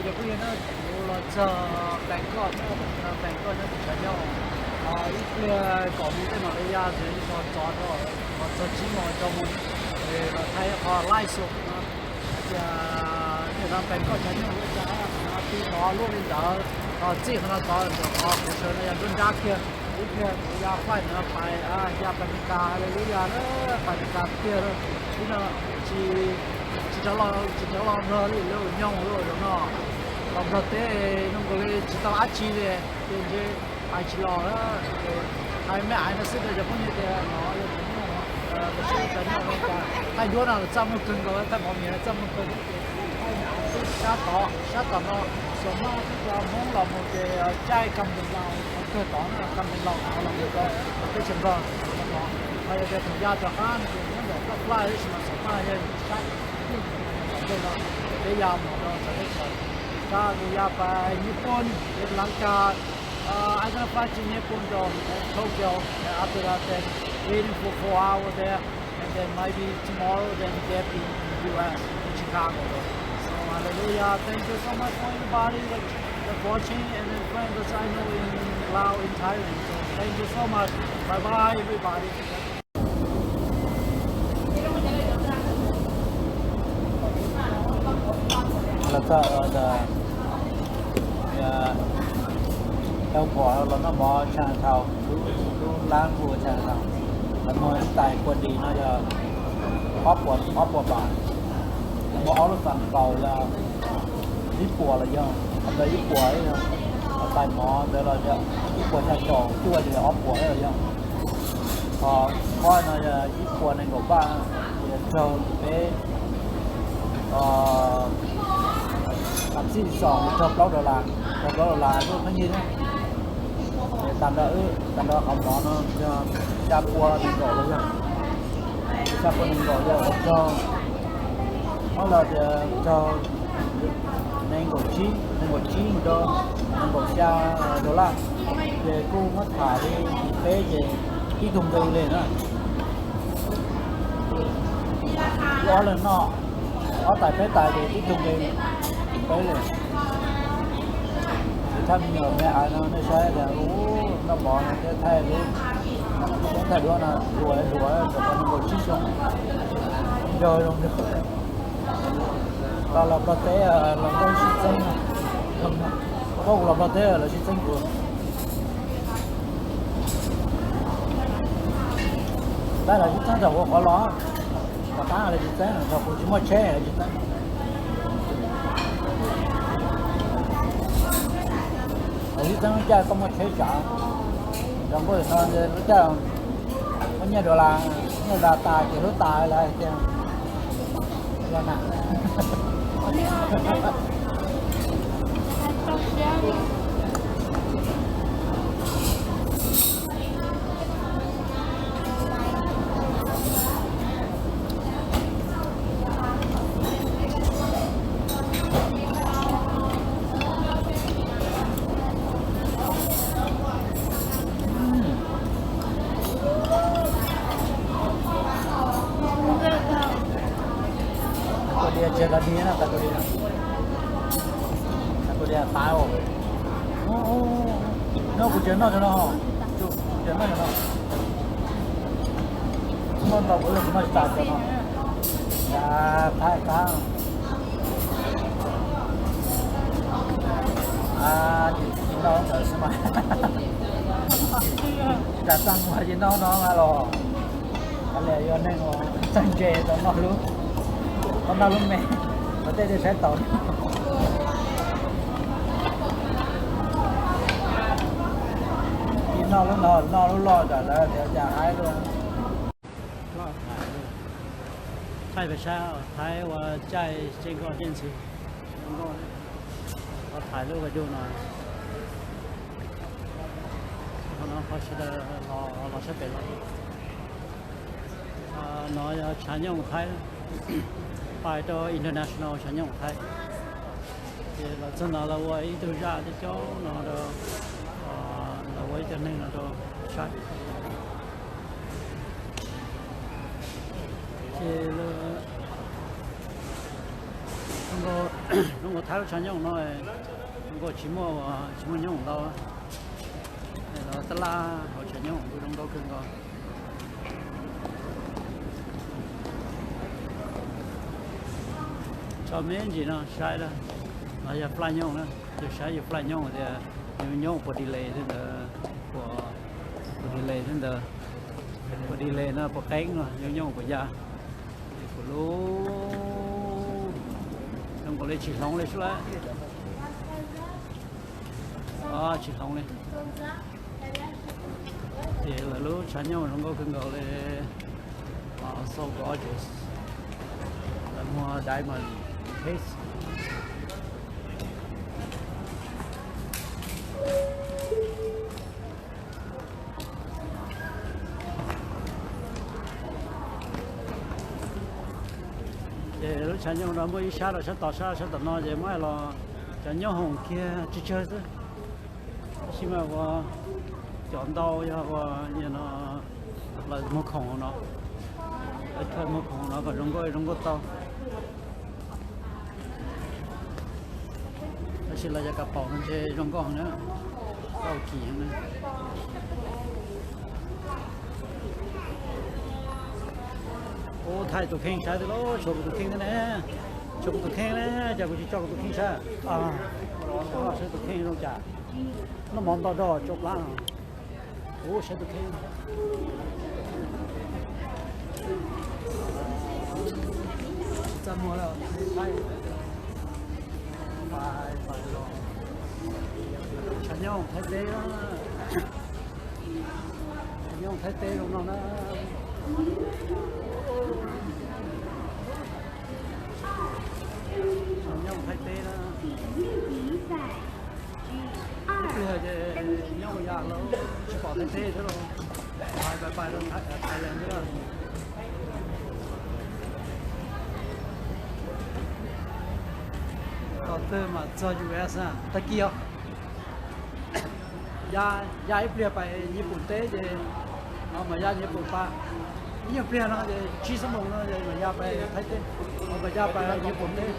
Yog phooj ywg na, kuv los txog Bangkok, Bangkok nyob tim Sab Nyooj, ib pliag kaum moos tej mam li ya, tseem li los txog rau, los txog tsib moos rau moos, los thaij qhov live show no. Hais tias nim no Bangkok Sab Nyooj lub txaj no tib tov luaj li ntawd, txij qhov no tod ntawm qhov kuv sawv no yog nruab nrab kiag, ib pliag kuv ya flight no pais, ya pais Meskas, haleluya na, pais Meskas tiag lawm. Ib no tsis, tsis rov los, tsis rov los nplog li lawm, nyoog lawm zaum no. Los nplog teb zoo nkaus li tsis tau dab tsi li, ces ntshe hais tsis los lawm. Hais me aiv no xwb rau cov phooj ywg tias no yog cov nyoog, lawv sib cov nyoog no cas thaij duab no lawv txaj muag kawg nkaus, thaij pov miv lawv txaj muag kawg thiab ces thaij me aiv xwb. Sab tod, sab tom no, xyov mas tib cov Hmoob los mus ces caij Kam Pees Laus qhov kawg tod na, Kam Pees Laus qhov los mus rau teb chaws Nplog, qhov tod. Ho yog tias thaum ya rov qab no ces nyob ntawm Plaj Plaj tab sis mas xyov mas yog sab ib tom ntej no, peb ya mus rau txawv teb chaws. Sab tus ya pais Nyij Pooj, Sri Lanka, I gonna fly to Nyij Pooj to Tokyo, and after that then waiting for four hours there, and then maybe tomorrow then get in U S, in Chicago. So hallelujah, thank you so much for everybody that, that watching and then friends that I know in Laos, in Thailand. So thank you so much. Bye bye everybody. Los txog airport los noj mov Chinatown, lub lab hu ua Chinatown. Los muag ib tais kua dis no yog ob puas, ob puas pas. Los muag ob lub fam npaus yog ib puas los yog, ntawd ib puas, tais mov ntawd los yog ib puas xya caum cuaj ces yog ob puas los yog. Ho qhov no yog ib puas nees nkaum paj, ces raug peb tam sim xom raug plaub dollar, raug plaub dollar lub pheej yig thiab. Ces tag nrho, tag nrho qhov mov no yog xya pua nees nkaum los yog, xya pua nees nkaum yog raug, muab los tias raug nees nkaum tsib, nees nkaum tsib mus rau nees nkaum xya dollar. Ces kuj muab tham li peb ces tib tug nqi li na. Wb ob leeg noj ob tais peb tais ces tib tug nqi peb li. Ces thaij me nyuam me aiv no nej saib tias ub noj mov no thiab thaij lub, lub koob thaij duab no hluas hluas rau qhov nees nkaum tsib xyoo, nco zoo nraug. Los Nplog teb los nkauj sib txeeb, paub kuv los Nplog teb lawv sib txeeb kuv. Tab lawv sib txeeb thaum kuv qhov los, tom qab lawv tsis txeeb, thaum kuv tsis muaj tsheb lawv tsis txeeb. Lawv sib txeeb lub caij koj muaj tsheb tsav, zoo nkauj no lub caij muaj nyiaj dollar, nyiaj dollar tas ces hlub tas lawv hais tias yog na. Kuv dias tsis tas dias na, tas kuv dias, tas kuv dias tas os. No kuv tsis noj cov no, kuv tsis noj cov no. Noj ntau kuv kuv noj tsis tas cov no. Thaib qab. Tsis noj ntawd xwb mas. Cas txaj muag tsis noj no mas los. Li yog neeg uas txawj ntse tau noj lub, tau noj lub me, tau tej tej saib taus. Tsis noj lub no, noj lub loj tam lawv tias cas haib luaj. Thaij pem saib Thaib ua caij tseem nkauj tseem ntxim nkauj, qhov tham lub video no. Qhov no qhov sawv daws los sab pem los. No yog tshav nyooj Thaib, pais rau international tshav nyooj Thaib. Ces los txog no lawv ua ib tug zaj coob coob no rau, lawv ua ib co neeg no rau saib. Ces lawv, Zoo nkaus Thaib lub tshav nyooj no, zoo nkaus tsis muaj, tsis muaj nyooj ntau. Los tab laj hauv tshav nyooj kuj zoo nkauj kawg nkaus. Tso me ntsis no saib na, no yog flight nyooj na, yus saib yus flight nyooj tias yus nyooj puas delay thiab ntawd, puas, puas delay thiab ntawd, puas delay no puas qeeb no yus nyooj puas ya. Kuv lub, zoo nkaus li tsis hloov li sub lawm. Tsis hloov li. Ces lawv lub tshav nyooj zoo nkauj kawg nkaus li. So gorgeous. Lawv muag diamond case. Ces lub tshav nyooj no muaj ib sab rau sab tod, sab, sab tom no ces muab los cov nyooj hoom kiag tsawg tsawg xwb. Tab sis mas ua cov ntau yog ua no, lawv muag khoom no, lawv muag khoom no kom zoo nkauj, zoo nkauj tau. Tab sis los yog kav paum no ntshe zoo nkauj heev na, tau kim heev na. Ub, thaij tus kheej saib twb los tshuav kuv tus kheej thiab ne, tshuav kuv tus kheej ne, cas kuv tsis tso kuv tus kheej saib. Saib tus kheej zoo cas, noj mov nto do tsau plab no. Ub, saib tus kheej. Txaj muag lawm, thaij, pais, pais los. Tshav nyooj Thaib teb, tshav nyooj Thaib teb zoo no na. Tshav nyooj Thaib teb na. Ib pliag ces nyob ua yam lawm tsis pom Thaib teb thiab los, pais pais rau Thailand thiab. Tom twg mam txog U S na, tag kis os. Ya, ya ib pliag pais Nyij Pooj teb ces, no mas ya Nyij Pooj pais, ib nyuag pliag no ces tsib xuab moos no ces mam ya pais Thaib teb, mam ya pais Nyij Pooj teb.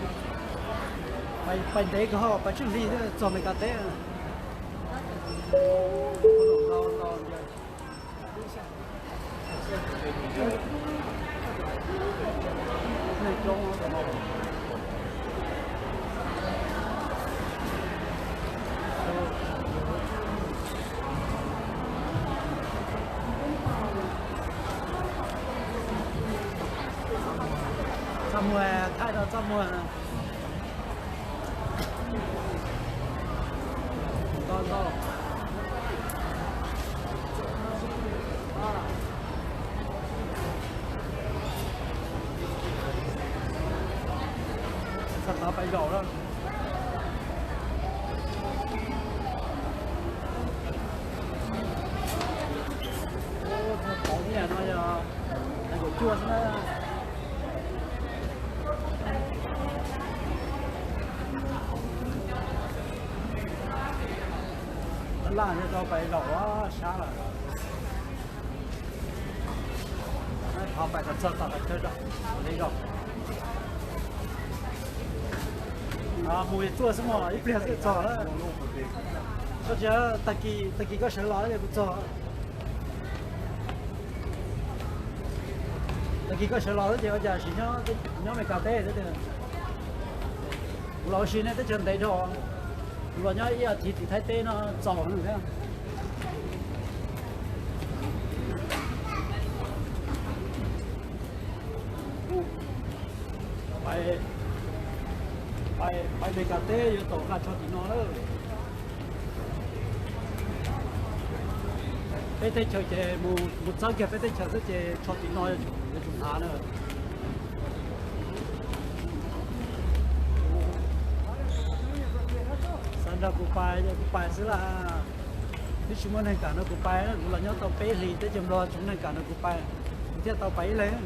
Pais ntev kawg, pais tsib hlis thiaj txog Meskas teb. Txaj muag, thaij rau txaj muag. Txog tod pais zaum na. Txog tod nyiaj no yog nees nkaum cuaj xwb na. Tab laj no rau pais zaum sab lawm. Thov pais kom txog tom qhov chaw zos, li zos. Mus tuaj xwb mog, ib pliag xwb txog lawm. Koj tsis, tag kis, tag kis koj sawv los ces kuv txog. Tag kis koj sawv los xwb ces ua cas tsis nyob, nyob Meskas teb xwb tiag. Kuv los ua si nej teb chaws ntev dhau, kuv los nyob ib as thiv tim Thaib teb no txaus thiab. Pais Meskas teb yuav tau nqa tsho tim no lawm. Peb teb chaws ces mus txawb kiag peb teb chaws xwb ces tsho tim no yuav tsum hnav na. Xav nrog kuv pais ces kuv pais xwb las. Twb tsis muaj neeg kam nrog kuv pais, kuv los nyob tau peb hlis teb chaws Nplog tsis muaj neeg kam nrog kuv pais, kuv thiaj tau pais ib leeg.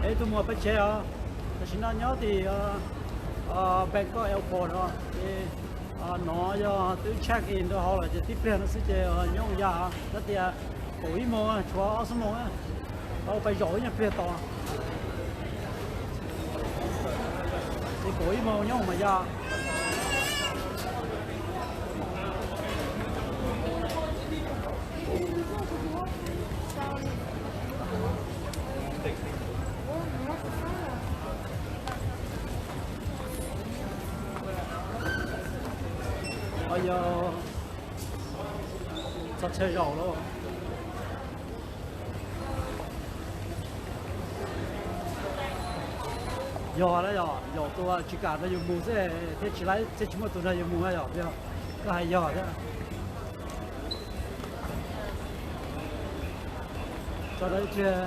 Es tus muam peb tsev os, tam sim no nyob tim Bangkok Airport os, ces no yog twb check in rau hauv lawm ces tib pliag no xwb ces nyob ua yam, tab tias kaum ib moos tshuav ob xuab moos na. Tau pais zaum ib nyuag pliag tos. Ces kaum ib moos nyob mas ya. Yog txog chaw zaum lawm. Yog na, yog yaum tus tsis kam nrog yus mus xwb thiab tsis laib thiab tsis muaj tus nrog yus mus na yom, yog koj hais yog thiab. Tso rau ib pliag.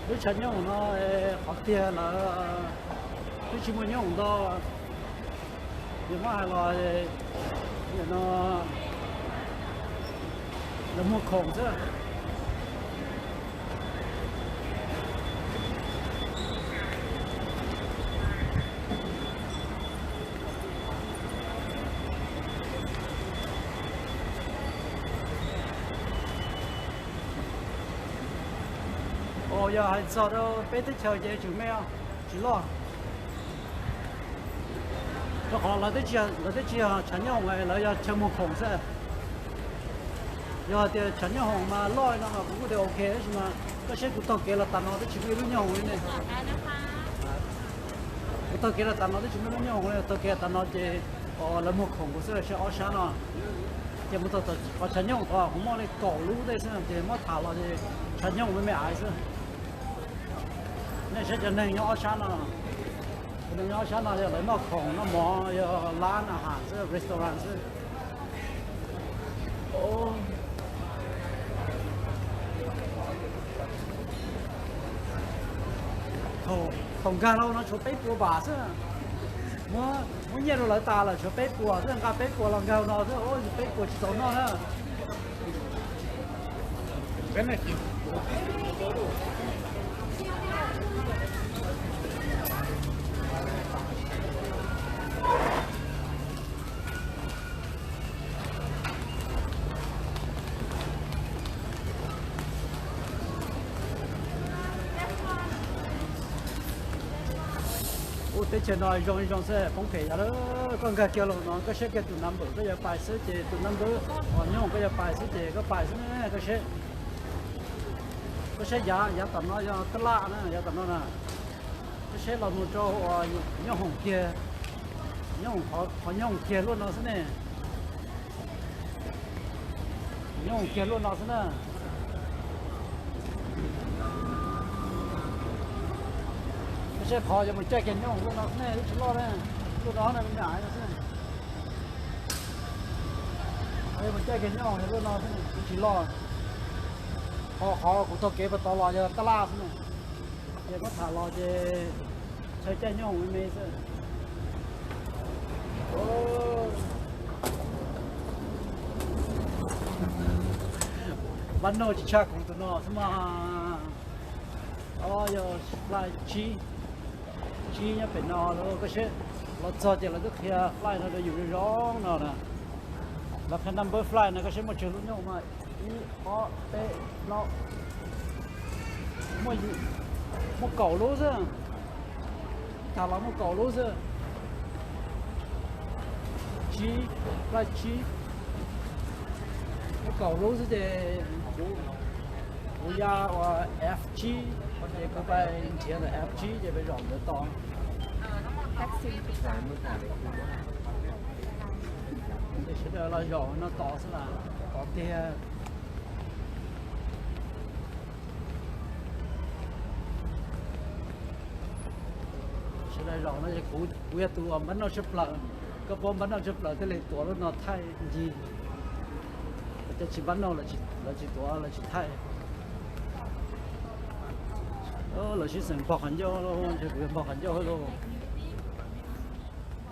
Lub tshav nyooj no qhov tiag lawv twb tsis muaj nyooj ntau, yog muab hais los no lawv muag khoom xwb. Yog hais txog rau peb teb chaws ces tseem me, tsis loj. Rau qhov lawv twb tsis yog tshav nyooj, lawv yog chaw muag khoom xwb. Yog hais tias tshav nyooj hoom mas loj no mas kuv kuj tias ok, tab sis mas koj saib kuv taug kev los tas no twb tsis muaj ib lub nyooj hoom li ne. Kuv taug kev los tas no twb tsis muaj ib lub nyooj hoom li, taug kev tas no ces lawv muag khoom kuv xwb, saib ob sab no. Ces mus txog qhov tshav nyooj tod kuv muaj li kaum lub tej xwb ces muab tham los ces tshav nyooj me me aiv xwb. Nej saib cov neeg nyob ob sab no, cov neeg nyob ob sab no yog lawv noj khoom noj mov, yog lab a has xwb, restaurant xwb. Thaum nkag los no tshuav peb puas npam xwb. Muab nyiaj rau lawv tas lawm tshuav peb puas xwb, nqa peb puas los nkag no xwb, peb puas tsis txaus noj na. Ub, teb chaws no zoo li zoo xwb, poob phem yav lawm. Koj nkag kiag los no koj saib kiag tus number koj yuav pais xwb ces tus number, nyob hoom koj yuav pais xwb ces koj pais xwb ne, koj saib. Koj saib yav, yav tom no yog taj laj na, yav tom no na. Koj saib los mus rau nyob hoom kiag, nyob hoom, qhov nyob hoom kiag luaj no xwb ne. Nyob hoom kiag luaj no xwb na. Koj saib qhov yuav mus caij kiag nyob hoom luaj no xwb ne, twb tsis loj ne. Luaj no na, me me aiv no xwb. Qhov yuav mus caij kiag nyob hoom luaj no xwb ne, twb tsis loj. Qhov, qhov kuv taug kev puag tod los yog taj laj xwb ne. Ces muab tham los ces chaw caij nyob hoom me me xwb. Npab nauj tsis tshaj kuv tus no xwb mas. Yog flight tsib, tsib nyob pem no lawm, koj saib. Los txog ces lawv twb qhia flight no rau yus zoo zoo no na. Lawv qhia number flight no, koj saib muaj tsawg lub nyob mas, ib, ob, peb, plaub, muaj, muaj kaum lub xwb. Tham los muaj kaum lub xwb. Tsib, flight tsib, muaj kaum lub xwb ces kuv, kuv ya ua F tsib, ces kuv pais nrhiav ntawm F tsib ces pais zaum ntawd tos. Ces sawv daws los zaum no tos xwb las, tos tiag. Sawv daws zaum no es kuv, kuv yog tus uas npab nauj tshaj plaws. Koj paub npab nauj tshaj plaws thiaj li tuav lub no thaij ncig. Cov tsis npab nauj lawv tsis tuav, lawv tsis thaij. Lawv sib xeem npog qhov ncauj, ntshe kuv yog npog qhov ncauj lauj.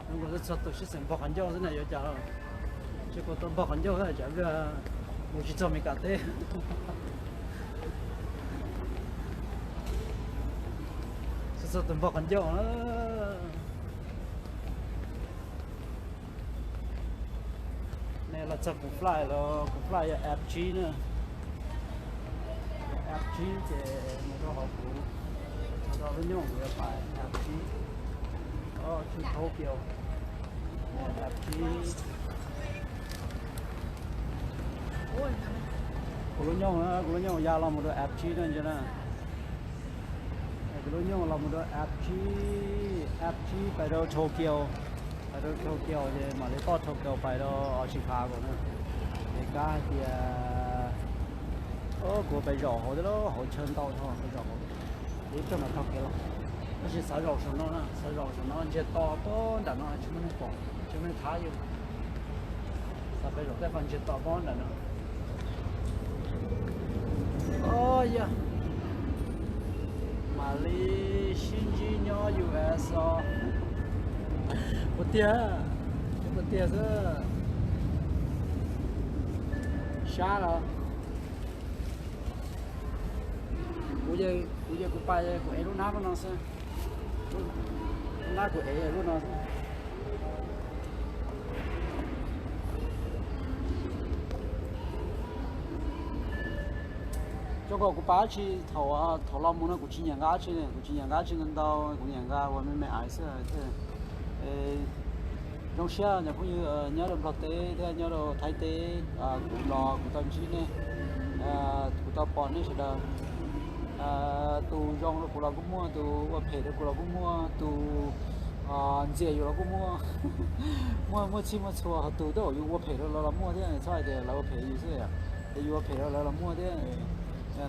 Zoo nkaus txog tus sib xeem npog qhov ncauj xwb na, yuav cas los? Tsis kuv tau npog qhov ncauj xwb, tsam mus tsis txog Meskas teb. Txog tus npog qhov ncauj na. Los Kuv flight los kuv flight yog app tsib na. App tsib ces mus rau hauv kuv, mus rau lub nyoog kuv yuav pais app tsib. Tsis Tokyo, app tsib. Kuv lub nyoog, kuv lub nyoog ya los mus rau app tsib no ntag na. Kuv lub nyoog los mus rau app tsib, app tsib pais rau Tokyo, pais rau Tokyo ces mam li toj Tokyo pais rau Chicago na. Ces kab hais tias, kuv pais zaum hauv thiab, hauv chaw ntau dhau, pais zaum hauv, ib pliag mam taug kev los. Tab sis xav zaum saum no na, xav zaum saum no ntsiag to pog nram no tsis muaj neeg pom, tsis muaj neeg thab yus. Xav pais zaum tej qhov ntsiag to pog nram no. Os yog, mam li sib ntsib nyob U S os. Puas tiag, puas tiag xwb. Sab los. Kuv, kuv ces kuv pais kuv ev lub hnab no xwb. Lub hnab kuv ev lub no xwb. Zoo nkaus kuv pais dab tsi thaum, thaum los mus no kuv tsis nyiam nqa dab tsi, kuv tsis nyiam nqa dab tsi ntau ntau, kuv nyiam nqa uas me me ais xwb thiab. Zoo siab cov phooj ywg nyob rau Nplog teb thiab nyob rau Thaib teb, kuv los kuv tau ntsib nej, kuv tau pom nej sawv daws. Tus zoo rau kuv los kuj muaj, tus ua phem rau kuv los kuj muaj, tus ntxias yus los kuj muaj. Muaj, muaj txhij muaj txhua, ho tus tej zaum yus ua phem rau lawv los muaj thiab, txhob hais tias lawv ua phem yus xwb, ces yus ua phem rau lawv los muaj thiab.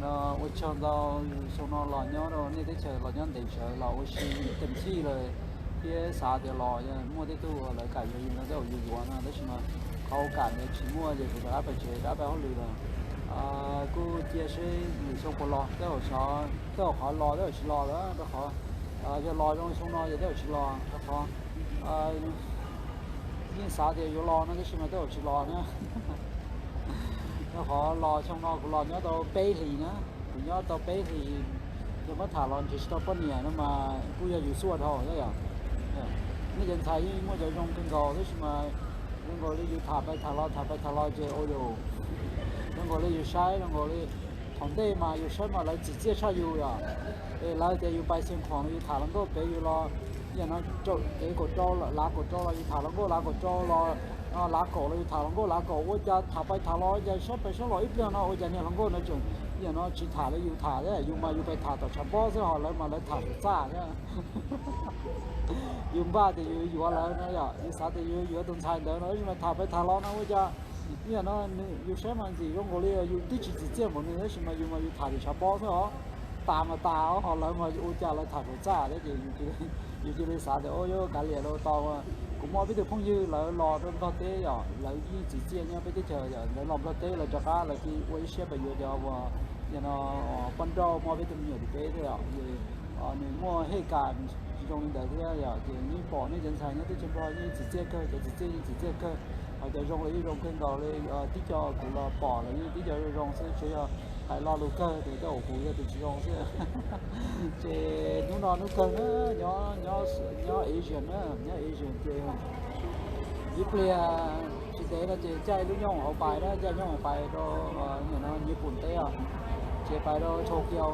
No ua tsaug ntau, xyoo no los nyob rau nej teb chaws los nyob ntev tsawv los ua si tes thij lawm, thiab xav tias los muaj tej tug lawv kam yuav yus no tej zaum yus yuav no, tab sis mas qhov kam ntawd tsis muaj ces kuv rov qab pais tsev rov qab pais hauj lwm lawm. Kuj cia seb lwm xyoo puas los, tej zaum, tej zaum qhov los tej zaum tsis los lawm rau qhov yog los zoo xyoo no ces tej zaum tsis los rau qhov yeej xav tias yuav los no tab sis mas tej zaum tsis los na. Rau qhov los xyoo no kuv los nyob tau peb hlis na, kuv nyob tau peb hlis, yog muab tham los nrhiav tsis tau poj niam no mas kuj yog yus xuaj dhau thiab yom. Nej cov ntxhais yeej muaj cov zoo kawg nkaus tab sis mas zoo nkaus li yus tham pais tham los tham pais tham los ces ua yus, zoo nkaus li yus saib zoo nkaus li thaum ntej mas yus saib mas lawv tsim txiaj tshaj yus yom. Es lawv tias yus pais Xiav Khuam no yus tham hluas nkauj pem yus los, yam no, ev kaum rau, lav kaum rau los yus tham hluas nkauj lav kaum rau los, lav kaum los yus tham hluas nkauj lav kaum, ua cas tham pais tham los ua cas saib pais saib los ib pliag no ua cas niag hluas nkauj no tseem, yam no, tsis tham li yus tham thiab, yus mas yus pais tham tom tshav pob xwb ho lawv mas lawv tham saum txaj thiab. Yus npaj tias yus yuav lawv no yom, yus xav tias yus yuav tus ntxhais ntawd no tab sis mas tham pais tham los no ua cas, yam no, yus saib mas ntxim zoo nkaus li yus twb tsis tsim txiaj npaum nws tab sis mas yus mas yus tham li tshav pob xwb os. Tas mas tas ho lawv mas ua cas lawv tham saum txaj thiab ces yus cia li xav tias ua yuav kav liam rau tau. Kuv muaj peb tug phooj ywg lawv los rau Nplog teb yom, lawv yeej tsim txiaj nyob peb teb chaws yom, lawv los Nplog teb lawv rov qab lawv cia ua ib siab pais yuav cov uas, yam no, poj nrauj, muaj peb tug me nyuam tim peb thiab yom, nws muaj hej kas tsis zoo li ntawd thiab yom, ces yeej pom nej cov ntxhais nyob teb chaws Nplog yeej tsim txiaj kawg, cov tsim txiaj yeej tsim txiaj kawg, ho cov zoo los yeej zoo kawg nkaus li. Tib co kuv los pom los yeej tib co zoo zoo xwb, tsuas yog hais lo lus kawg ces tej zaum kuv yog tus tsis zoo xwb. Ces hnub no hnub kawg na, nyob, nyob Asian na, nyob Asian ces ib pliag tsis ntev no ces caij lub nyooj hauv pais na, caij nyooj hauv pais rau, no, Nyij Pooj teb os, ces pais rau Tokyo,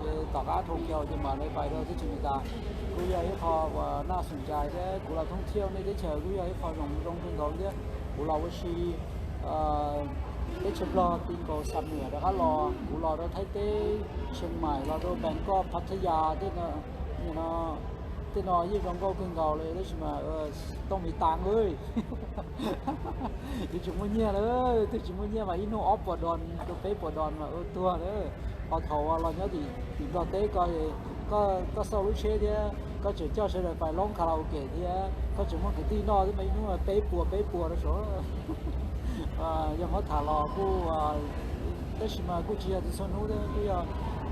ces tom qab Tokyo ces mam li pais rau teb chaws Amelikas. Kuj yog ib qho uas naj xum cai thiab kuv los thoob thiab nej teb chaws kuj yog ib qho zoo zoo kawg nkaus thiab. Kuv los ua si teb chaws Nplog ti nkaus xam niam rov qab los, kuv los rau Thaib teb, Tsheej Maim, los rau Bangkok, Pattaya, tej no, tej no yeej zoo nkauj kawg nkaus li tab sis mas tooj mis tas nqwj. Twb tsis muaj nyiaj lawm, twb tsis muaj nyiaj mas ib hnub ob puas dos rau peb puas dos mas ua tuag lawm. Ho thaum uas los nyob tim Nplog teb ko, koj xauj lub tsheb thiab koj tseem coj sawv daws pais loob karaoke thiab koj tseem muaj kwv tij noj thiab mas ib hnub peb puas peb puas rau saud. Yog muab tham los kuj, tab sis mas kuj tsis yog tus txhua hnub thiab, kuj yog,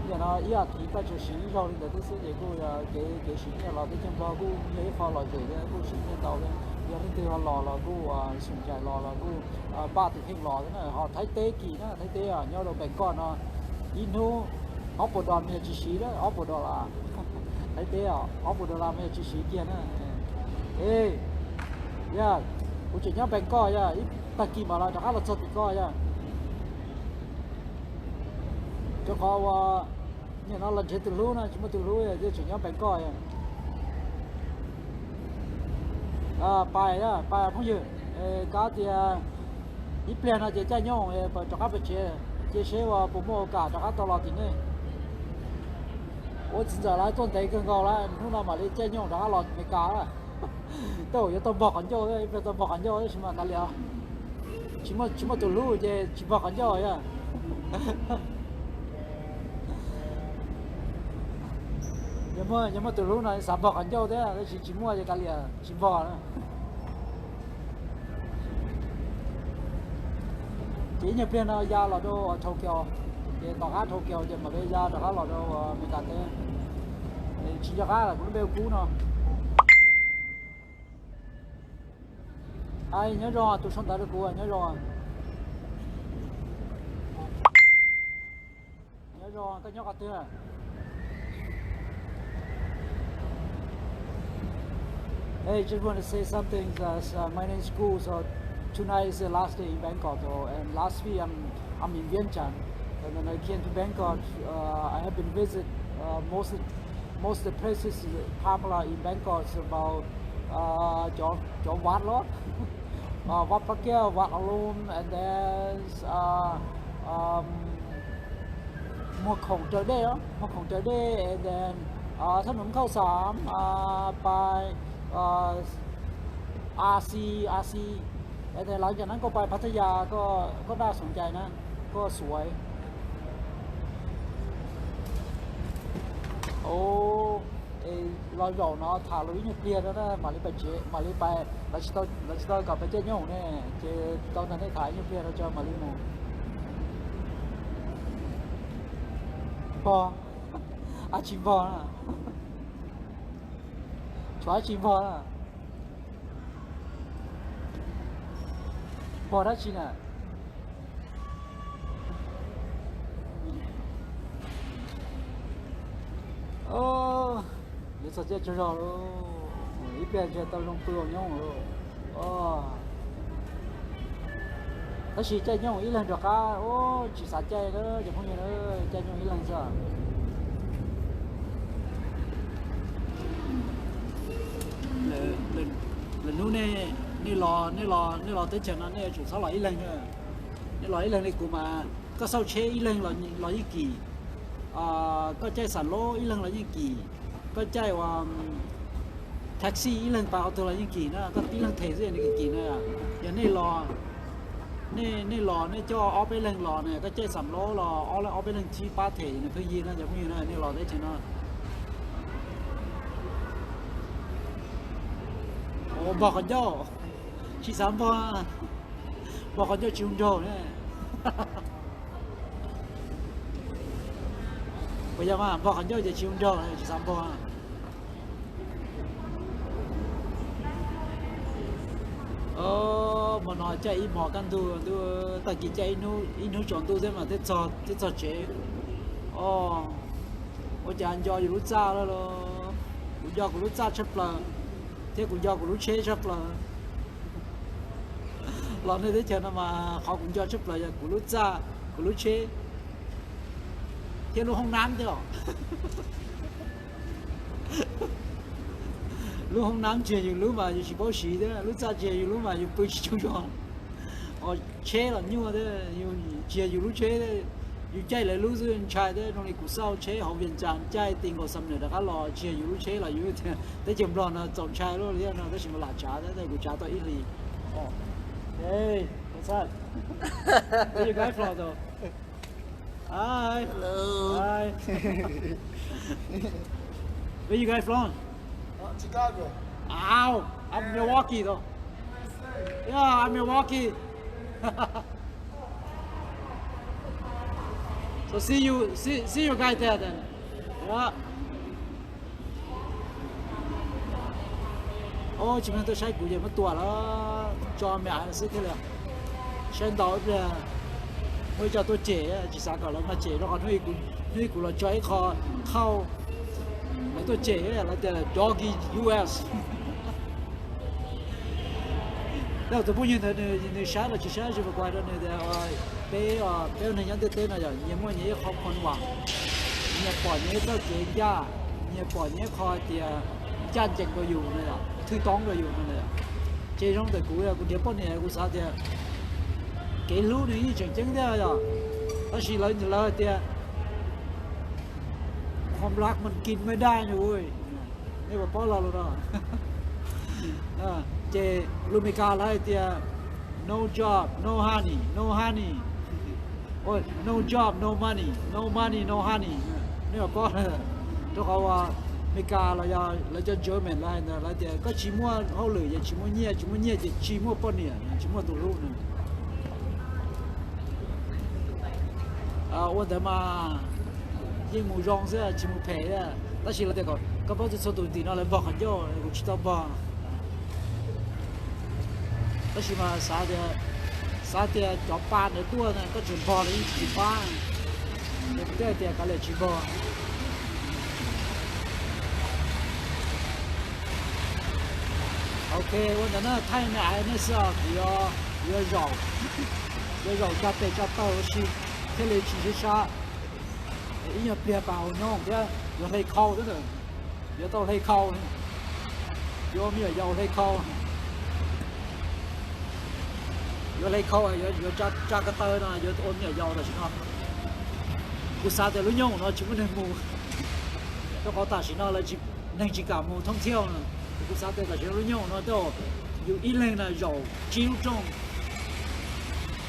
yam no ib as thiv koj tsuas siv ib zaug li ntawd thiab xwb ces kuj yog kev, kev siv nyiaj los teb chaws Nplog kuj yog ib qho lom zem thiab kuj siv nyiaj ntau thiab. Yog leej twg ho los los kuj xum cai los los kuj npaj tus kheej los thiab na. Ho Thaib teb kim na, Thaib teb nyob rau Bangkok no ib hnub ob puas dos mas yog tsis siv lawm, ob puas dos las. Thaib teb os, ob puas dos las mas yog tsis siv kiag na. E, yog, kuv tseem nyob Bangkok yog, Tag kis mam los rov qab los txog tim koj yog. Rau qhov uas nim no los nrhiav tus hlub no tsis muaj tus hlub, yeej tseem nyob Npeev Koj. Pais, pais phooj ywg, kab tias ib pliag no ces caij nyooj rov qab pem tsev, cia seb uas puas muaj ua kam rov qab tau los tim nej. Ua txiv ntxawm lawv tuaj ntev kawg nkaus lawm, hnub no mam li caij nyooj rov qab los Amelikas. Tej zaum yuav tau npog qhov ncauj, ib pliag tau npog qhov ncauj tab sis mas kav liam, tsis muaj tus hlub ces tsis npog qhov ncauj yog. Yog muaj tus hlub no xav npog qhov ncauj thiab, tab sis tsis muaj ces kav liam tsis npog na. Ces ib nyuag pliag no ya los rau Tokyo, ces tom qab Tokyo ces mam li ya rov qab los rau Amelikas teb. Tsis nco qab lawm, kuv lub npe ua Kub no. Nyob zoo, tus sau ntawv rau kuv nyob zoo. Nyob zoo, koj nyob qhov twg? Hey, just want to say something. Uh, so my name is Ku. So tonight is the last day in Bangkok, though, and last week I'm I'm in Vientiane, and then I came to Bangkok. Uh, I have been visit uh, most most of the places popular in Bangkok is about uh, Chao Chao Wat Lok, uh, Wat Pha Keo, Wat Alum, and then uh, um, Muag Khoom Raws Dej, Muag Khoom Raws Dej, and then uh, Thab Num Khauj Xam, uh, Pai, uh, Asi, Asi, and then lawv cov neeg koj Pai Phathaya, koj daj xoom cai na, koj xuav. Los zaum no tham lus ib nyuag pliag no na mam li pais tsev, mam li pais, lawv tsis tau kom pais caij nyooj ne, ces tau ntawm nej tham ib nyuag pliag no tso mam li mus. Npog, ab tsis npog na. Tshuav ab tsis npog na. Npog dab tsi na? Yuav txog caij tsaug zog lawm, ib pliag ntshe tau zoo pw ua nyob lawm. Tab sis caij nyooj ib leeg rov qab, tsis xav caij na cov phooj ywg na, caij nyooj ib leeg xwb. Lwm hnub nej los, nej los teb chaws no nej yuav tsum txhob los ib leeg. Nej los ib leeg li kuv mas koj xauj tsheb ib leeg los yeej kim, koj caij xam laub ib leeg los yeej kim, koj caij ua taxi ib leeg pas ua twg los yeej kim na, koj ib leeg them xwb nws kim kim na. Yog nej los, nej los nej coj ob peb leeg los ne, koj caij xam laub los ob peb leeg tsib pab them nws pheej yig no cov phooj ywg na, nej los teb chaws no. Npog qhov ncauj, tsis xav npog, npog qhov ncauj tsis zoo nraug ne. Puas yog mas npog qhov ncauj ces tsis zoo nraug, tsis xav npog. Hmo no caij ib hmos kaj ntug, tag kis caij ib hnub tsaus ntuj thiab mas thiaj txog tsev. Ua cas nco yus lub txaj lawm los, kuv nco kuv lub txaj tshaj plaws, thiab kuv nco kuv lub tsheb tshaj plaws. Los nej teb chaws no mas qhov kuv nco tshaj plaws yog kuv lub txaj, kuv lub tsheb, thiab lub hoob nab thiab os. Lub hoob nab tsis yog yus lub mas yus tsis paub siv thiab, lub txaj tsis yog yus lub mas yus pw tsis tsaug zog. Tsheb los nyuaj thiab, tsis yog yus lub tsheb, yus caij lawv lub xwb ntshai thiab. Zoo li kuv xauj tsheb hauv Vias Cas caij ti nkaus Xam Nwm rov qab los, tsis yog yus lub tsheb los yus tias teb chaws Nplog no txaus ntshai luaj li no, tab sis mas lam tsav thiab, kuv tsav tau ib hlis. Hey, what's up? Where you guys from though? Hi. Hello. Hi. Where you guys from? Uh, Chicago. Ow, I'm Milwaukee though. Yeah, I'm Milwaukee. So see you, see, see you guys there then. Yeah. Tsis muaj neeg tuaj saib kuv ces muab tua lawm, tso me av xwb thiaj li. Saib ntau ib pliag, muaj ib co tuaj cem, tsis xav kom lawv mag cem rau qhov hnub ib kuv los tso ib qho khauj, lawv tuaj cem lawv tias doggy U S. Yog tus phooj ywg ntawd nws saib los tsis saib, tsis pom kuv hais rau nws tias peb, peb ua neeg nyob ntiaj teb no yog nyias muaj nyias ib qho khon vam, nyias pom nyias ib txoj kev ncaj, nyias pom nyias ib qho tias ncaj ncees rau yus no, thwj toob rau yus no. Ces zoo ntawm kuv, kuv nrhiav poj niam kuv xav tias kev hlub nws yeej tseem ceeb thiab yog, tab sis lawv, lawv hais tias ความรักมันกินไม่ได้ no. Nej puas paub lo lus no? Ces lus Meskas lawv hais tias no job, no honey, no honey. No job, no money, no money, no honey. Nej puas paub? Rau qhov uas Meskas los yog lawv cov German lawv hais ntawd, lawv tias koj tsis muaj hauj lwm ces tsis muaj nyiaj, tsis muaj nyiaj ces tsis muaj poj niam, tsis muaj tus hlub no. Ua ntawd mas yeej mus zoo xwb, tsis mus phem thiab. Tab sis lawv tias kom koj paub txhua txhua tus tim no lawv npog qhov ncauj, kuv tsis tau npog. Tab sis mas xav tias, xav tias cov pa ntawd tuaj na koj tseem npog los yeej tsis pab. Ces kuv thiaj tias kav liam tsis npog. Ok, ua ntawd na, thaij me aiv nej xwb os, kuv yuav, kuv yuav zaum, yuav zaum tsa tes tsa taw ua si thiaj li tsis sib sab. Ib nyuag pliag pas hauv nyob thiab yuav hle khau thiab ntag, yuav tau hle khau, yuav me nyuam yaus hle khau, yuav hle khau, yuav tsa ko taw no, yuav ua me nyuam yaus tam sim no. Kuv xav tias lub nyoog no tsis muaj neeg mus, rau qhov tam sim no lawv tsis, neeg tsis kam mus thoob thiauj no. Kuv xav tias tam sim no lub nyoog no tej zaum yus ib leeg na zaum tsib lub rooj.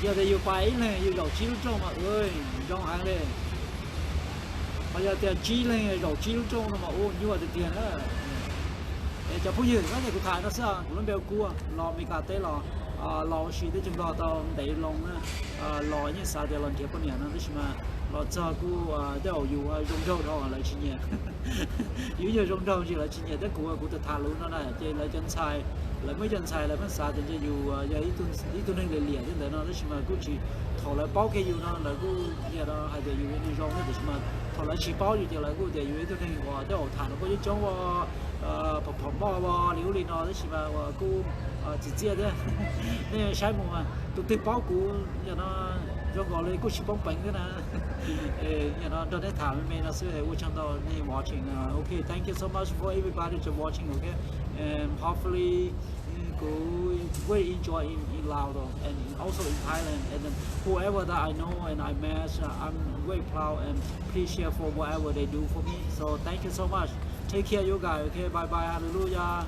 Yog tias yus pais ib leeg yus zaum tsib lub rooj mas zoo heev li. Ho yog tias tsib leeg zaum tsib lub rooj no mas ua nyuaj tiag tiag na. Es cov phooj ywg, nyob ntawm kuv tham no xwb, kuv lub npe hu Kuab, los Meskas teb los, los ua si teb chaws Nplog tau ntev loo na. Los yeej xav tias los nrhiav poj niam no tab sis mas los txog kuj tej zaum yus zoo nraug dhau lawv tsis nyiam. Yus yog zoo nraug ntsis lawv tsis nyiam thiab kuv, kuv tham tham lus no na ces lawv cov ntxhais, lawv muaj ib co ntxhais lawv pheej xav tias ntshe yus yog ib tug neeg liam liam thiab ntawd no tab sis mas kuj tsis, thaum lawv paub kiag yus no lawv kuj liam no hais tias yus yog neeg zoo thiab tab sis mas thaum lawv tsis paub yus ces lawv kuj tias yus yog ib tug neeg uas tej zaum tham los kuj coob coob ua, phom phom npoj ua li ub li no tab sis mas uas kuj txiv txiaj thiab. Nej saib mus mas tus twg paub kuv yam no zoo nkaus li kuj tsis poob peev thiab na. Yam no nrog nej tham me me no xwb, ua tsaug ntau nej watching. Ok, thank you so much for everybody just watching, okay? And hopefully, mm, kuv very enjoy in, in Laos though, and also in Thailand. And then whoever that I know and I met, uh, I'm very proud and appreciate for whatever they do for me. So thank you so much. Take care, you guys. Okay, bye bye, hallelujah.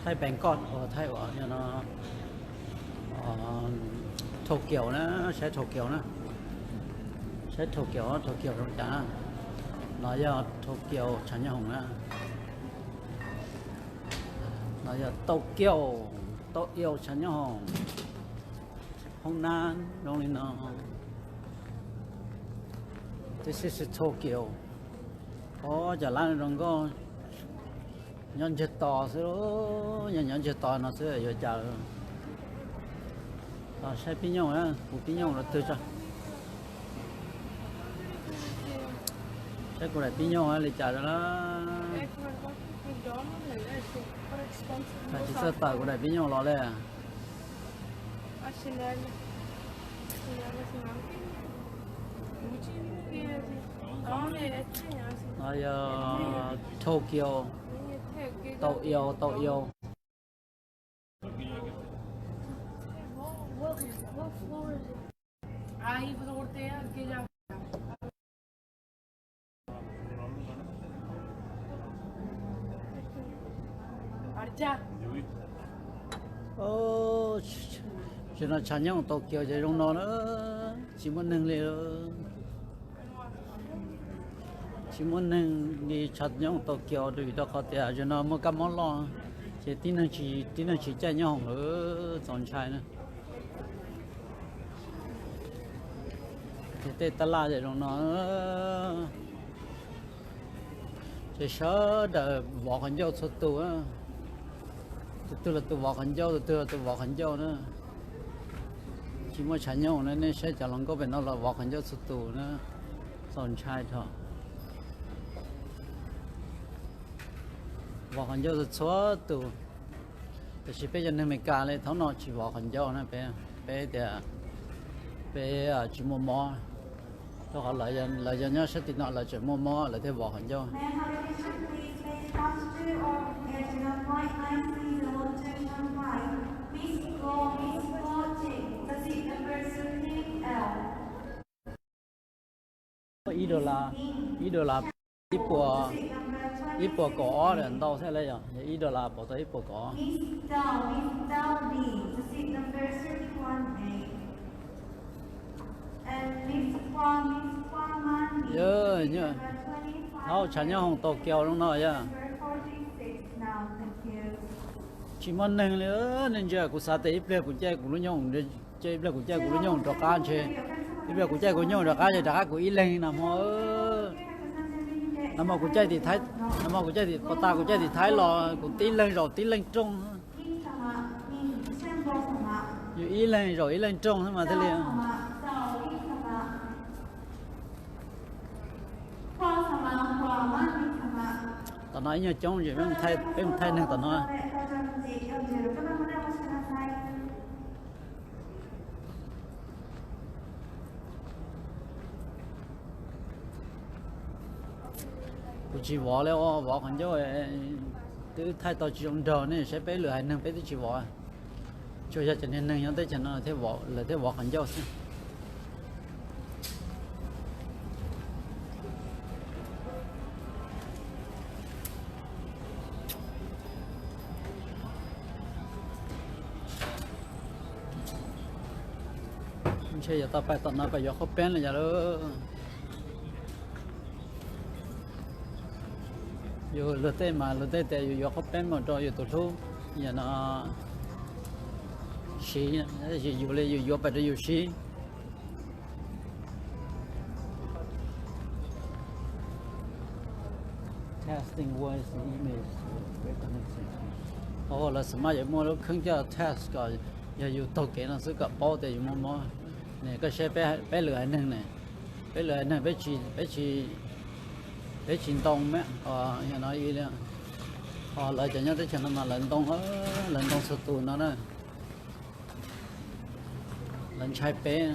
Thaij Bangkok, thaij uas no, Tokyo na, saib Tokyo na, saib Tokyo, Tokyo zoo cas na. No yog Tokyo tshav nyob hoom na. No yog Tokyo, Tokyo tshav nyob hoom. Hoob nab zoo li no. This is Tokyo. Os, cov lab zoo nkauj nyob ntsiag to xwb, nyob nyob ntsiag to no xwb yuav cas. Saib pib nyooj, kuv pib nyooj rau twg tso. Saib kuv daim pib nyooj li cas rau na. Tsis txawj tawm kuv daim pib nyooj los li. No yog Tokyo, Tokyo, Tokyo. Ces no tshav nyooj Tokyo ces zoo no na, tsis muaj neeg li. Tsis muaj neeg li tshav nyooj Tokyo vim rau qhov tias zaum no muaj kab mob loj, ces tib neeg tsis, tib neeg tsis caij nyob hoom lawm, txaus ntshai na. Ces tej tab laj ces zoo no. Ces sawv daws vov qhov ncauj txhua tus, tus twg los tus vov qhov ncauj, tus twg los tus vov qhov ncauj na. Tsis muaj tshav nyooj na, nej saib cov hluas nkauj pem no los vov qhov ncauj txhua tus na, txaus ntshai dhau. Vov qhov ncauj txhua tus, tiam sis peb cov neeg Amelikas li thaum no tsis vov qhov ncauj na, peb tias peb tsis muaj mob, rau qhov lawv yog nyob sab tim no lawv tseem muaj mob lawv thiaj vov qhov ncauj. Ib dollar, ib dollar, ib puas kaum ob ntau thiab lauj, yog ib dollar pauv tau ib puas kaum ob. Thaum tshav nyob hoom Tokyo zoo no yog tsis muaj neeg li. Nej ntsia, kuv xav tias ib pliag kuv caij kuv lub nyooj, ib pliag kuv caij kuv lub nyooj rov qab ntshe, ib pliag kuv caij kuv nyooj rov qab ces rov qab kuv ib leeg na hmo. Nag hmo kuv caij tim Thaib, nag hmo kuv caij tim, puag ta kuv caij tim Thaib los kuv tib leeg zaum tib leeg rooj. Yus ib leeg zaum ib leeg rooj xwb mas thiaj li. Tom no ib nyuag coob ces peb mus thaij neeg tom no. Kuv tsis vov li, vov qhov ncauj twb thaij tau tsis zoo nraug ne, saib peb lwm haiv neeg peb twb tsis vov. Tsuas yog cov niag neeg nyob teb chaws no lawv thiaj vov qhov ncauj xwb. Ntshe yuav tau pais tom no pais yuav qhaub peeb li yog lawm. Yus luag tej mas luag tej tias yus yuav qhaub peeb mus rau yus tus hlub, yog no siv, yus li yus yuav pais rau yus siv. Lawv xav mas yuav muaj lub kheeb coj test kom yog yus taug kev no xwb kom paub tias yus muaj mob ne. Koj saib peb lwm haiv neeg ne, peb lwm haiv neeg peb tsis ntoo me, yog no li. Ho lawv cov nyob teb chaws no mas lawv ntoo, lawv ntoo txhua tus no na. Lawv ntshai peb.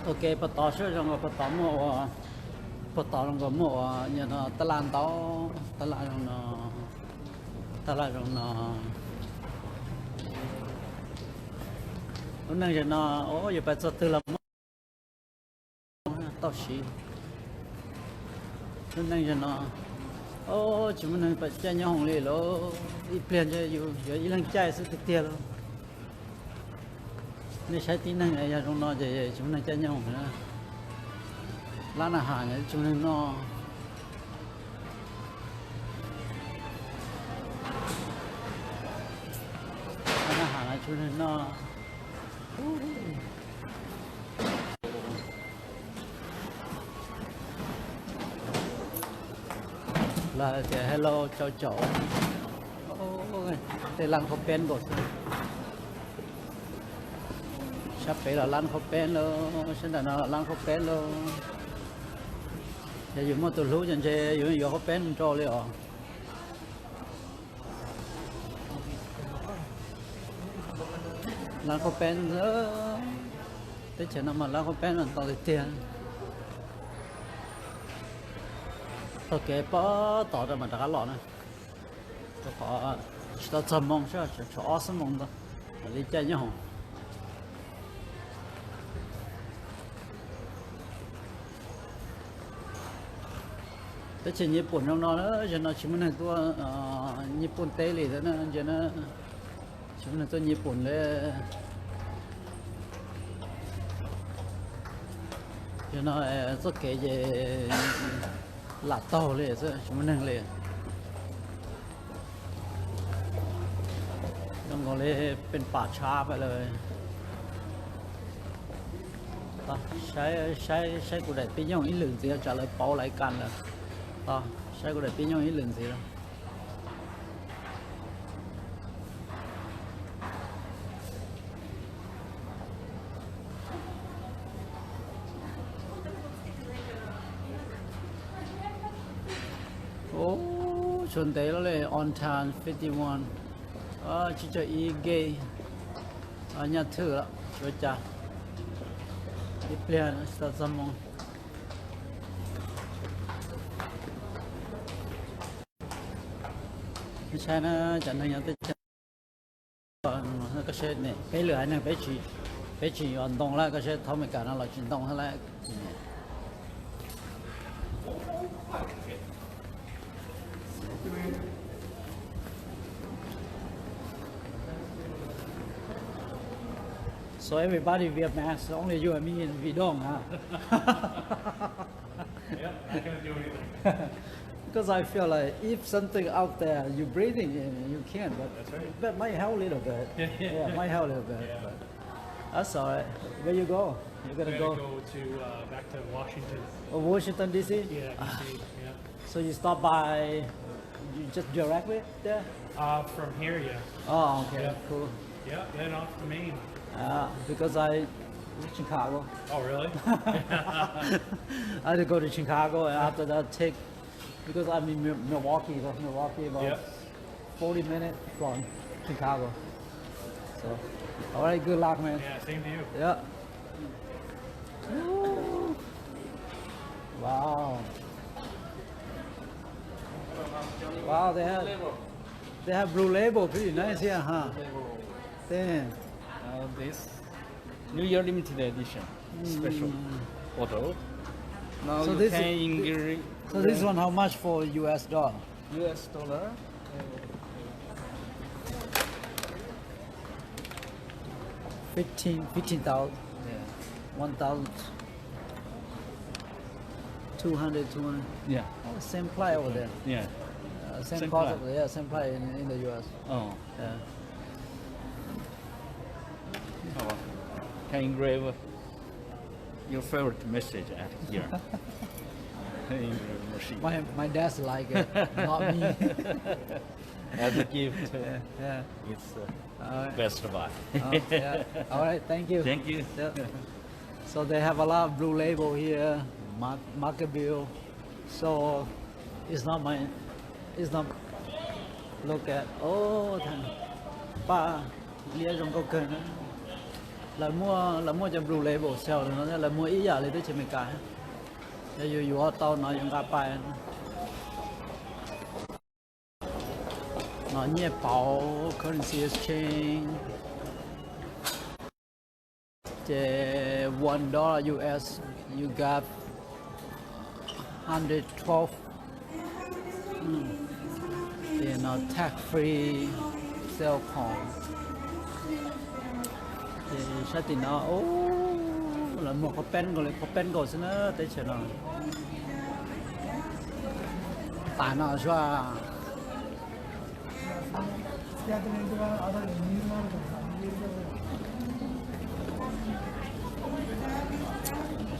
Ok, puag tod seb zoo nkaus puag tod muaj ua, puag tod zoo nkaus muaj ua, yog no tab laj ntau, tab laj zoo no, tab laj zoo no. Lub neej zaum no, o, yuav pais txog twg los muaj tau siv. Lub neej zaum no, o, tsis muaj neeg pais caij nyob hoom li lauj, ib pliag ntshe yus yuav ib leeg caij xwb tiag tiag lauj. Nej saib tib neeg yog zoo no ces tsis muaj neeg caij nyob hoom na. Lab naj has tsis muaj neeg noj. Lab naj has tsis muaj neeg noj. Lawv tias hello, ciao ciao. Tej lab qhaub peeb nkaus xwb. Sab pem los lab qhaub peeb lauj, sab nram no los lab qhaub peeb lauj. Yog yus muaj tus hlub ces ntshe yus yuav qhaub peeb nrau li os. Lab qhaub peeb, teb chaws no mas lab qhaub peeb ntau tiag tiag. Taug kev puag tod rau mam rov qab los na, rau qhov tsis tau txog moo, tshuav ob xuab moos ntau mam li caij nyob hoom. Teb chaws Nyij Pooj zoo no, zaum no tsis muaj neeg tuaj Nyij Pooj teb li na, ntsia na, tsis muaj neeg tuaj Nyij Pooj li. Zaum no txoj kev ces lam taug li xwb, tsis muaj neeg li. Ua li pes pas tshab peb lawm. Saib, saib, saib kuv daim pib nyooj ib lwm ntxiv tsam lawv pauv lais kas lawm. Saib kuv daim pib nyooj ib lwm ntxiv. Tshuav ntev lawm li, on time fifty one. Tsib caug ib gate. Nyaj thwj lawm, tshuav cas ib pliag tsis tau txog moo. Saib na, cov neeg nyob teb chaws, koj saib ne, peb lwm haiv neeg peb tsis, peb tsis yuav ntoo lawm, koj saib thaum Amelikas no los tsis ntoo thiab lawm. So everybody wear masks, only you and me, we don't, huh? Yep, not gonna do anything. Because I feel like if something out there, you breathing in, you can, but That's right. That might help a little bit. Yeah, might help a little bit. Yeah. But that's all right. Where you go? You're gonna We're gonna go go to, uh, back to Washington. Oh, Washington, D C? Yeah, D C, yeah. So you stop by, you just directly there? Uh, from here, yeah. Oh, okay, yep. Cool. Yep, then off to Maine. Uh, because I Chicago. Oh, really? I had to go to Chicago and after that take, because I'm in Mil- Milwaukee, so Milwaukee about Yep. forty minutes from Chicago. So, all right, good luck, man. Yeah, same to you. Yeah. Ooh. Wow. Wow, they have, they have Blue Label, pretty nice here, huh? Damn. Uh, this New Year limited edition, special bottle. Now So you this, can this, ingre- so this one, how much for U S dollar? U S dollar. Fifteen, fifteen thousand. Yeah. One thousand two hundred, two hundred. Yeah. Oh, same price over there. Yeah. Uh, same Same cost price. Over there, yeah, same price in, in the U S. Oh. Yeah. Oh, well. Can engrave your favorite message at here. Engrave machine. My, my dad's like it, not me. As a gift. Yeah, yeah. It's, uh, All right. Best buy. Uh, yeah. All right, thank you. Thank you. Yeah. So they have a lot of Blue Label here, Mar- Margaritaville. So it's not my, it's not, look at, oh, paj liab zoo nkauj kawg na. Lawv muaj, lawv muaj cov Blue Label sale no, lawv muaj ib yam li teb chaws Amelikas. Yog yus yuav tau no yus nqa pais. No nyiaj pauv, currency exchange. Ces one dollar U S, you got hundred twelve. Ces no tax free sale point. Ces sab tim no, lawv muag qhov peb nkaus li, qhov peb nkaus xwb na, teb chaws no. Tas no sua.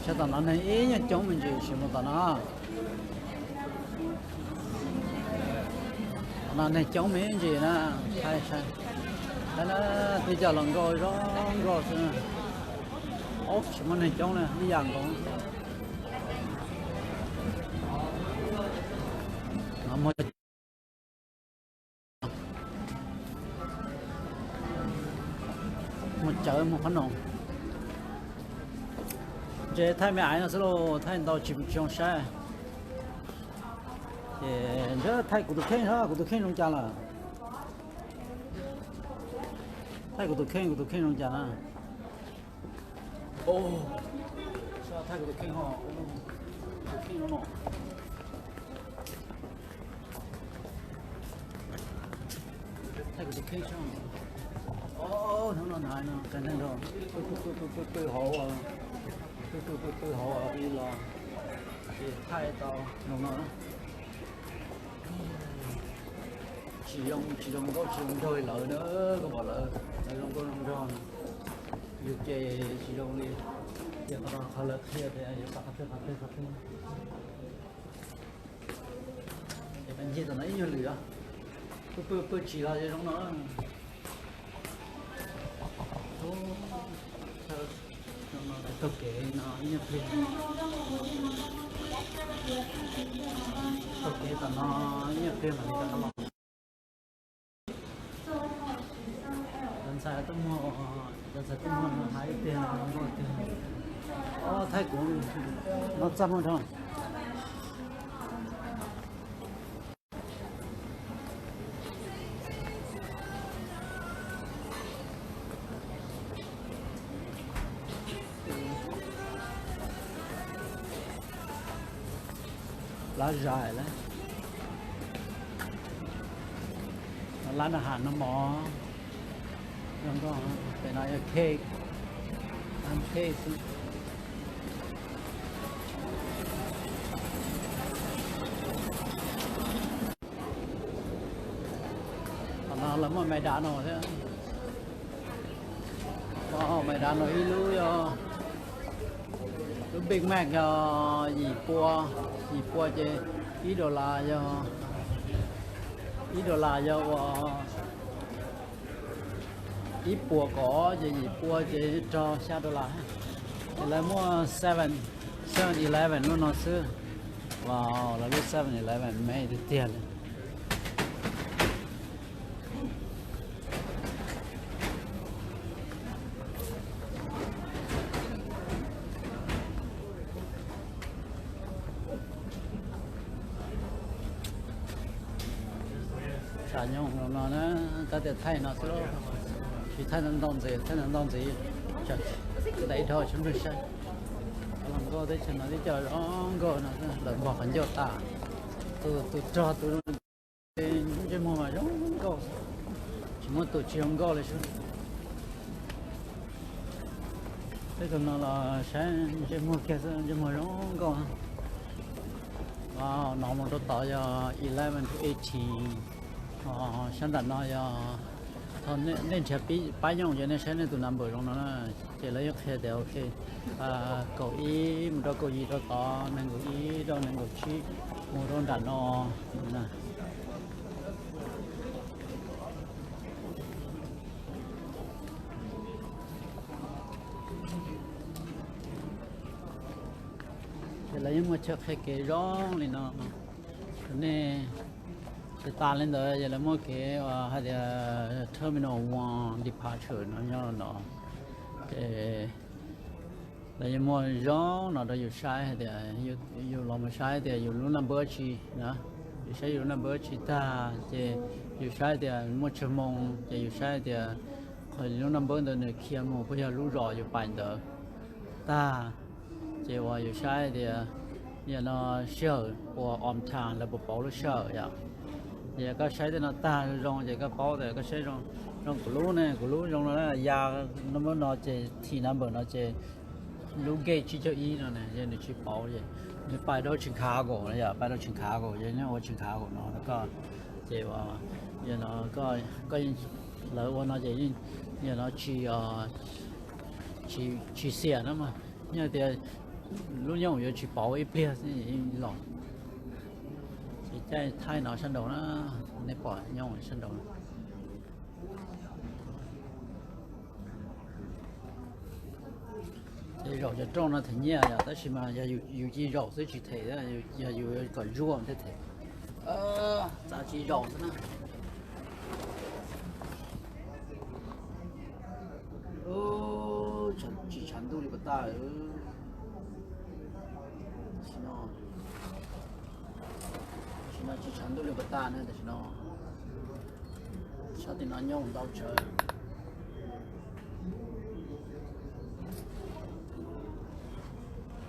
Sab tom no neeg ib nyuag coob me ntsis, sim mus tom no. Tom no neeg coob me ntsis na, thaib saib. Thaib na, twb coj los nkauj zoo nkauj xwb. Ub, tsis muaj neeg coob na, ib yam nkaus. Muag cawv muag qhob noom. Ntses thaij me aiv no xwb lauj, thaij ntau tsis zoo saib. Ces ntawd thaij kuv tus kheej, kuv tus kheej zoo cas lawm. Thaij kuv tus kheej, kuv tus kheej zoo cas na. Thaij kuv tus kheej ho, tus kheej no no. Thaij kuv tus kheej tso. Hnub no hnav no, qee neeg nrog pw pw pw pw pw hauv, pw pw pw pw hauv ib los, ces thaij tau zoo no. Tsis zoo, tsis zoo nkauj tsis zoo nraug li lawv na, koj pom lawv, lawv zoo nkauj zoo nraug, yus ces tsis zoo li. Ces qhov no qhov lawv qhia tias yuav pab qhov twg qhov twg qhov twg. Ces ncig tom no ib nyuag lwm os, pw pw pw tsis los zoo no. Taug kev no ib nyuag pliag, taug kev tom no ib nyuag pliag mam li rov qab los. Cov ntxhais tuaj muag, cov ntxhais tuaj muag no hais tiag, muaj tiag. Ob thaij kuv no txaj muag dhau. Plab zais lawm. Lab noj has noj mov zoo nkauj. Pem no yog cake, cake xwb. Qhov no lawv muaj McDonald thiab. McDonald ib lub yog, lub Big Mac yog yim pua, yim pua ces ib dollar yog, ib dollar yog uas ib puas kaum ces yim pua ces rau xya dollar. Ces lawv muaj seven, seven eleven lub no xwb. Wow, lawv lub seven eleven me tiag tiag li. Tshav nyoog no na, tab tias thaij no xwb, tsis thaij ntau ntxiv, thaij ntau ntxiv tsam ntev dhau tsis muaj neeg saib. Los nkauj teb chaws no tib co zoo nkauj no, lawv npog qhov ncauj tas, tus rog tus ntsej muag mas zoo nkauj, tsis muaj tus tsis zoo nkauj li sub. Peb tus no los saib ntsej muag kiag xwb, ntsej muag zoo nkauj. Nov mus rau tod yog eleven to eighteen, sab nram no yog, thaum nej nrhiav pab yooj ces nej saib nej tus number zoo no na, ces lawv yeej qhia tias ok, kaum ib mus rau kaum yim rau tod, nees nkaum ib rau nees nkaum tsib mus rau nram no na. Ces lawv yeej muaj chaw qhia kev zoo li no. Nej, ces tas li ntawd ces lawv muaj kev uas hais tias terminal one departure no nyob no. Ces lawv yeej muaj zoo no rau yus saib hais tias, yus los mus saib tias yus lub number tsi na, yus saib yus lub number tsi tag ces yus saib tias muaj tsawg moo ces yus saib tias qhov lub number ntawd nws khiav mus puas yog lub zos yus pais ntawd tag. Ces uas yus saib tias yam no sij hawm uas on time lawv puas pauv lub sij hawm yom. Yog koj saib tej no tag zoo ces koj paub tias koj saib zoo, zoo kuv lub ne, kuv lub zoo no ya, number no ces, T number no ces lub gate tsib caug ib no ne, yog nws tsis pauv ces nws pais rau Chicago no yom, pais rau Chicago ces nws ua Chicago no koj, ces yog no koj, lawv ua no ces yog no tsis, tsis xiam no mas, yog tias lub nyooj yuav tsis pauv ib pliag xwb los. Ces caij thaij no sab nraud na, nej pom nyooj sab nraud. Ces zaum cov rooj no them nyiaj yom, tab sis mas yog yus cia zaum xwb tsis them, yog yus kom zuaj thiaj them. Txav tsis zaum xwb na. Tsis tshav ntuj li puas tag. Tam sim no tsis tshav ntuj li puas tag na, tam sim no sab tim no nyooj ntau tsawv.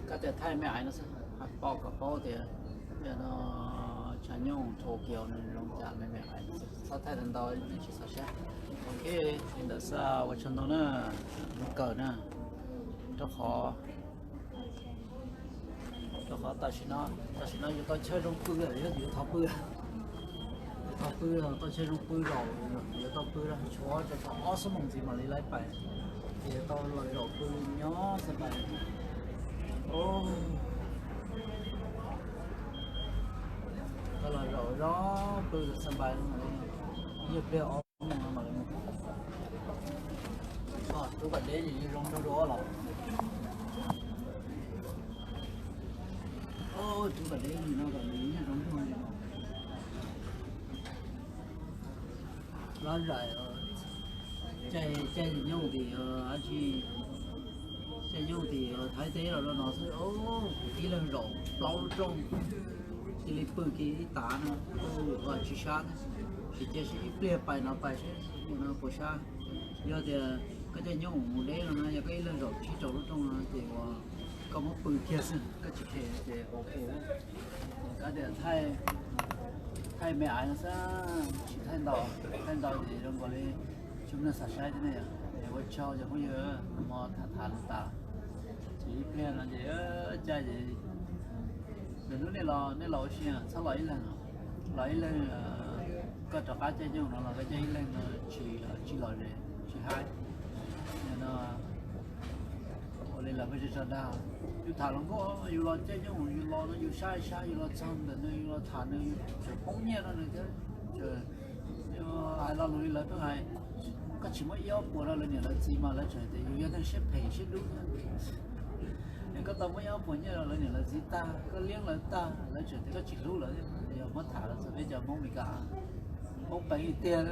Koj tias thaij me aiv no xwb, hais paub kom paub tias yog no tshav nyooj Tokyo nws zoo cas me me aiv no xwb, txhob thaij tau ntau nej tsis xav saib. Ok, li ntawd xwb ua tsaug ntau na, mus kawm na, rau qhov, rau qhov tam sim no, tam sim no yus tau chaw zoo pw lawm, yog yus thov pw, yus Tau pw, tau chaw zoo pw zaum, yuav tau pw lawm, tshuav tau ob xuab moos ntxiv mam li laib pais, ces tau los zaum pw nyob xab pais. Tau los zaum zov pw xab pais, yog pliag ob moos no mam li mus. Tub Kam Deb ces zoo nraug dua los. Tub Kam Deb no kom nws zoo nraug li no. Lab zais, caij, caij nyob tim dab tsi, caij nyob tim Thaib teb los rau no xwb, ib leeg zaum plaub lub rooj, cia li pw kiag ib tav no, tsis sab thiab. Tsis cia seb ib pliag pais no pais seb no puas sab. Yog tias koj caij nyob mus deb no na, yog koj ib leeg zaum tsib rau lub rooj no ces uas koj muab pw kiag xwb, koj tsis khes ces ok. Kav tias thaij me aiv no xwb, tsis thaij ntau, thaij ntau ces zoo nkaus li tsis muaj neeg xav saib thiab ne. Ua tsaug cov phooj ywg, hmo tham tham lus tas, ces ib pliag no ces caij ces lwm hnub nej los, nej los ua si txhob los ib leeg, los ib leeg, koj rov qab caij nyoog no los koj caij ib leeg no tsis, tsis lom zem tsis haib. No ua li lawv pheej tso dag, yus tham hluas nkauj, yus los caij nyoog yus los no yus saib saib, yus los txog ntawm nws yus los tham nws yus tseem poob nyiaj rau nws thiab. Hais lo lus li lawv pheej hais, koj tsis muab ib ob puas rau lawv niam lawv txiv mas lawv tseem tias yus yog neeg siab phem siab dub thiab. Es koj tau muab ib ob puas nyiaj rau lawv niam lawv txiv tag, koj liab lawv tag, lawv tseem tias koj tsis hlub lawv thiab. Yog muab tham los txog peb cov Hmoob Meskas poob peev li tiag,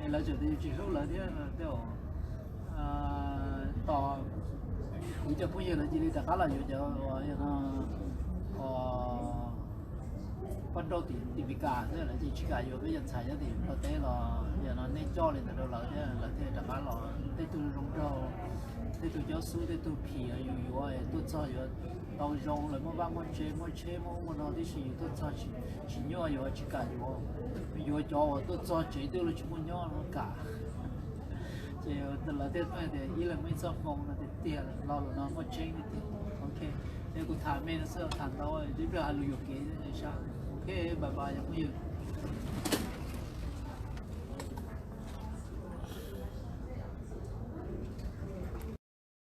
es lawv tseem tias yus tsis hlub lawv thiab. Tej tos kuv cov phooj ywg lawv cia li rov qab los yuav cov uas yog no poj nrauj tim Meskas xwb, lawv ces tsis kam yuav peb cov ntxhais nyob tim Nplog teb los yog no nej coj li ntawd rau lawv thiab lawv thiaj rov qab los. Tej tug zoo nraug, tej tug cob xub, tej tug phim yus yuav tuaj txog yuav tau zoo, lawv muaj vaj muaj tsev muaj tsheb muaj ub muaj no tib si, yus tuaj txog tsis nyuaj, yus tsis kam yuav, yuav cov uas tuaj txog tsev twb los tsis muaj nyob no kam. Ces lawv thiaj tias ib leeg muaj ib txoj hmoo no tiag tiag, lo lus no muaj tseeb tiag tiag. Ok, es kuv tham me no xwb, tham ntau twb hais lus yuam kev sab. Ok, bye bye cov phooj ywg.